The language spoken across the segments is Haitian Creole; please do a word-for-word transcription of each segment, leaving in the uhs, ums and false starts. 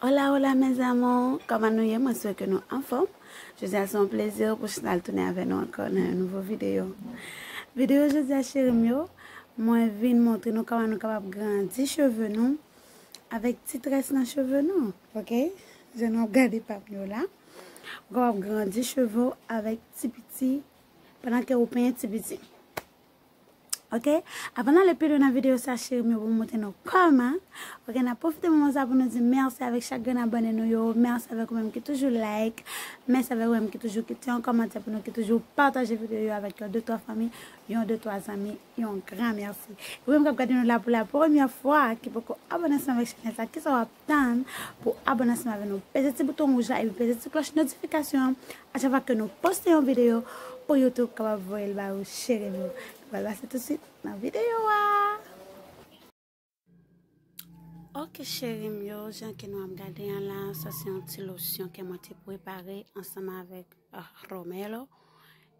Hola, hola, mes amours. Kòman nou ye? Mwen swete ke nou anfòm. Jodi a se yon plezi pou Chantal tounen avè nou ankò nan yon nouvo videyo. Videyo jodi a, cheri m yo, mwen vin montre nou kòman nou kapab grandi cheve nou avèk ti très nan cheve nou, ok? Jan nou ap gade pa m yo la. Ou kapab grandi cheve w avèk ti piti pandan ke ou penyen ti piti. Ok? Avan n ale pi lwen nan videyo sa, cheri m yo, pou m montre nou kòman. Ok, n ap pwofite moman sa pou nou di mèsi avèk chak grenn abòne nou yo. Mèsi avèk ou menm ki toujou like. Mèsi avèk ou menm ki toujou kite yon kòmantè pou nou, ki toujou pataje videyo yo avèk yon de twa fanmi, yon de twa zanmi. Yon gran mèsi. Ou menm k ap gade nou la pou la premyè fwa, ki poko abòne ansanm avèk chanèl sa, kisa w ap tann pou abòne ansanm avèk nou? Peze ti bouton wouj la epi peze ti klòch notifikasyon an. A chak fwa ke nou poste yon videyo, pou YouTube kapab voye l ba ou, cheri m yo. Nou pral pase tousuit nan videyo a. Ok, cheri m yo, jan ke nou ap gade an la, sa se yon ti losyon ke mwen te prepare ansanm avèk, ah, Romelo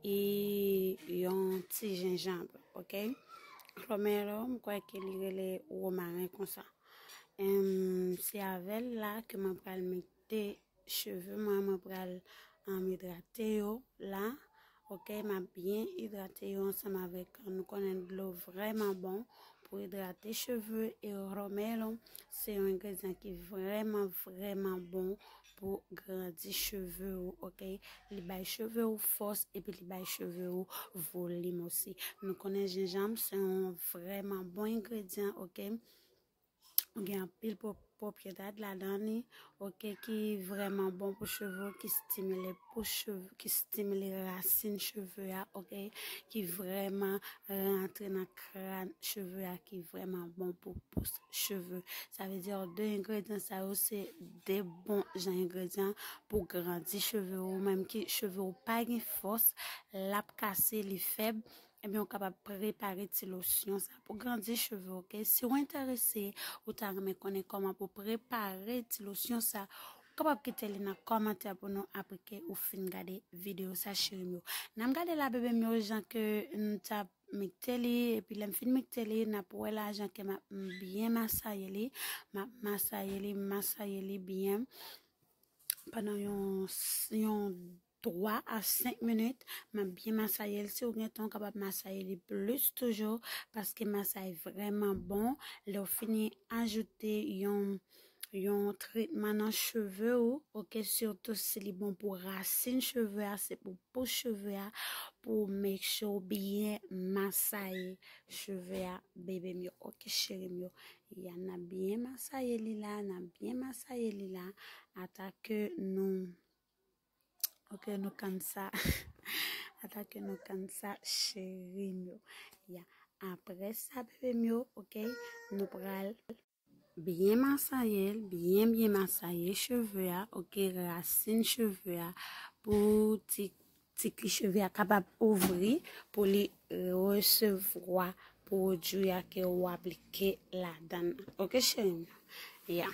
e yon ti jenjanm, ok? Romelo, m kwè ke li rele womaren konsa. Em, se avè l la ke mwen pral mete cheve mwen, mwen pral, em, idrate yo la. Ok, m ap byen idrate yo ansanm avèk, nou konnen dlo vrèman bon pou idrate cheve, e Romelo se yon engredyan ki vrèman, vrèman bon pou grandi cheve ou, ok? Li bay cheve ou fòs epi li bay cheve ou volim osi. Nou konnen jenjanm se yon vrèman bon engredyan, ok? Ou gen anpil pwo-, pwopriyete ladan li, ok, ki vrèman bon pou cheve w, ki stimile pou cheve, ki stimile rasin cheve a, ok, ki vrèman rantre nan kràn cheve a, ki vrèman bon pou pous cheve. Sa vle di de engredyan sa yo se de bon jan engredyan pou grandi cheve w, menm ki cheve w pa gen fòs, l ap kase, li fèb, ebyen, ou kapab prepare ti losyon sa pou grandi cheve, ok? Si w enterese, ou ta renmen konnen kòman pou prepare ti losyon sa, ou kapab kite li nan kòmantè pou nou apre ke ou fin gade videyo sa, cheri m yo. N ap gade la, bebe m yo, jan ke m t ap mikte li, epi lè m fin mikte li, n ap wè la jan ke m ap byen masaye li. M ap masaye li, masaye li byen pandan yon, yon twa a senk minit. M ap byen masaye l. Si w gen tan, w kapab masaye li plis toujou, paske masay vrèman bon. Lè w fini ajoute yon, yon tretman nan cheve w, ok, sitou si li bon pou rasin cheve a, se pou pous cheve a, pou make sure w byen masaye cheve a, bebe m yo, ok, cheri m yo. Ya, n ap byen masaye li la, n ap byen masaye li la, ata ke nou Ok, nou konn sa. Ata ke nou konn sa, cheri m yo. Ya. Apre sa, bebe m yo, ok, nou pral byen masaye l, byen, byen masaye cheve a, ok, rasin cheve a, pou ti, ti kli cheve a kapab ouvri, pou li resevwa pwodui a ke w aplike ladan l. Ok, cheri m yo. Ya.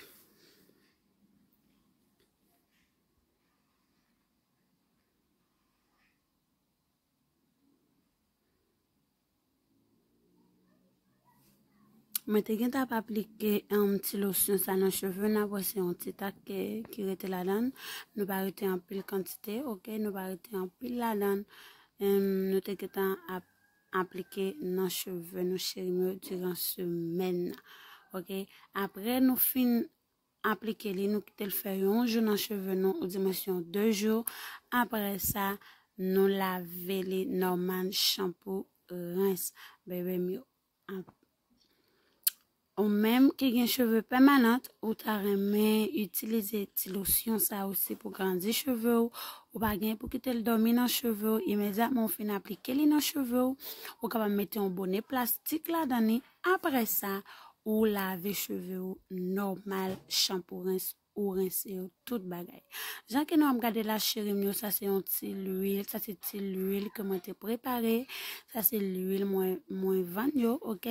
Mwen te gentan ap aplike, em, ti losyon sa nan cheve, n ap wè se yon ti tak ke, ki rete ladan l. Nou pa rete anpil kantite, ok? Nou pa rete anpil ladan l. Em, nou te gentan ap aplike nan cheve nou, cheri m yo, diran semèn nan, ok? Apre nou fin aplike li, nou kite l fè yon jou nan cheve nou, oudimwens yon de jou. Apre sa, nou lave li nòmal, chanpou, rens, bebe m yo. Ap-, ou menm ki gen cheve pèmanan, ou ta renmen itilize ti losyon sa osi pou grandi cheve w, ou pa gen pou kite l dòmi nan cheve w, imedyatman ou fin aplike li nan cheve w, ou kapab mete yon bonè plastik ladan li. Apre sa, ou lave cheve w nòmal, chanpou, rens, ou rense yo, tout bagay. Jan ke nou ap gade la, cheri m yo, sa se yon ti lwil, sa se ti lwil ke mwen te prepare. Sa se lwil mwen, mwen vann yo, ok?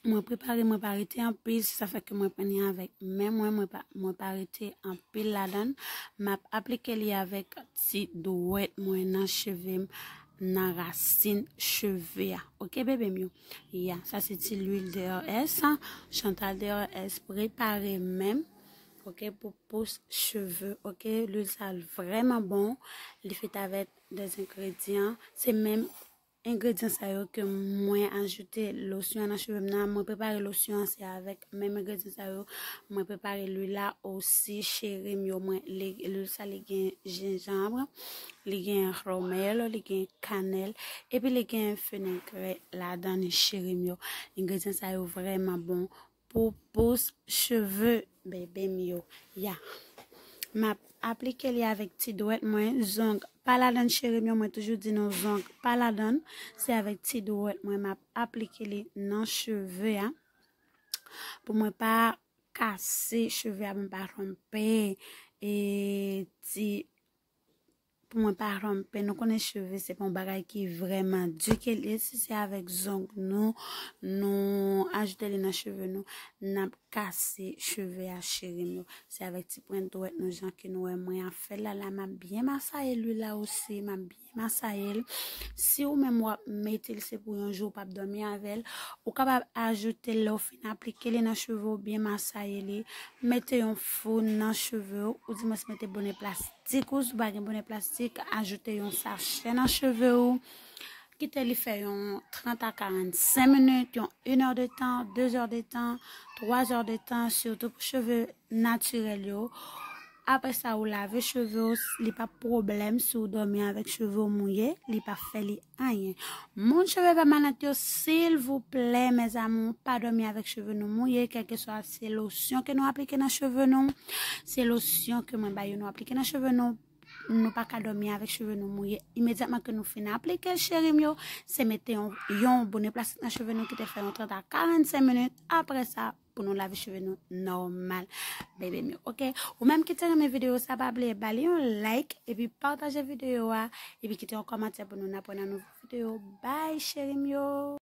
Mwen prepare, mwen pa rete anpil, se sa fè ke mwen pran li avèk men mwen, mwen pa, mwen pa rete anpil ladan l. M ap aplike li avèk ti dwèt mwen nan cheve m, nan rasin cheve a. Ok, bebe m yo? Ya, sa se ti lwil D R S, Chantal D R S prepare menm. Ok, pou pous cheve, ok, lwil sa vrèman bon. Li fet avèk de engredyan. Se menm engredyan sa yo ke mwen ajoute losyon an nan cheve m nan. Mwen prepare losyon an, se avèk menm engredyan sa yo mwen prepare lwil la osi, cheri m yo. Mwen, li, lwil sa, li gen jenjanm, li gen romelo, li gen kanèl, epi li gen fenegrèt ladan li, cheri m yo. Engredyan sa yo vrèman bon pou pous cheve bebe m yo. Ya. M ap aplike li avèk ti dwèt mwen, zong pa ladann, cheri m yo, mwen toujou di nou zong pa ladann. Se avèk ti dwèt mwen m ap aplike li nan cheve a. Pou mwen pa kase cheve a, pou mwen pa twonpe, e ti, pou mwen pa twonpe. Nou konnen cheve se pa yon bagay ki vrèman di ke li ye. Si se avèk zong nou, nou ajoute li nan cheve nou, n ap kase cheve a, cheri m yo. Se avèk ti pwent dwèt nou, jan ke nou wè mwen ap fè l la, la, m ap byen masaye lwil la osi, m ap byen masaye l. Si ou menm w ap mete l, se pou yon jou ou p ap dòmi avè l, ou kapab ajoute l lè w fin aplike li nan cheve w, byen masaye li. Mete yon foun nan cheve w, oudimwens mete bonè plastik ou, si w pa gen bonè plastik, ajoute yon sachè nan cheve w. Kite li fè yon trant a karannsenk minit, yon inèdtan, dezèdtan, twazèdtan, sitou pou cheve natirèl yo. Apre sa, ou lave cheve w, li pa pwoblèm si w dòmi avèk cheve w mouye, li pa fè li anyen. Moun cheve pèmanan yo, silvouplè, mes amours, pa dòmi avèk cheve nou mouye, kèlkeswa se losyon ke nou aplike nan cheve nou, se losyon ke mwen ba yo nou aplike nan cheve nou, nou pa ka dòmi avèk cheve nou mouye. Imedyatman ke nou fin aplike l, cheri m yo, se mete yon, yon bonè plastik nan cheve nou, kite l fè yon trant a karannsenk minit. Apre sa, pou nou lave cheve nou nòmal, bebe m yo, ok? Ou menm ki te renmen videyo sa, pa bliye ba li yon like, epi pataje videyo a, epi kite yon kòmantè pou nou, n ap wè nan nouvo videyo. Bye, cheri m yo!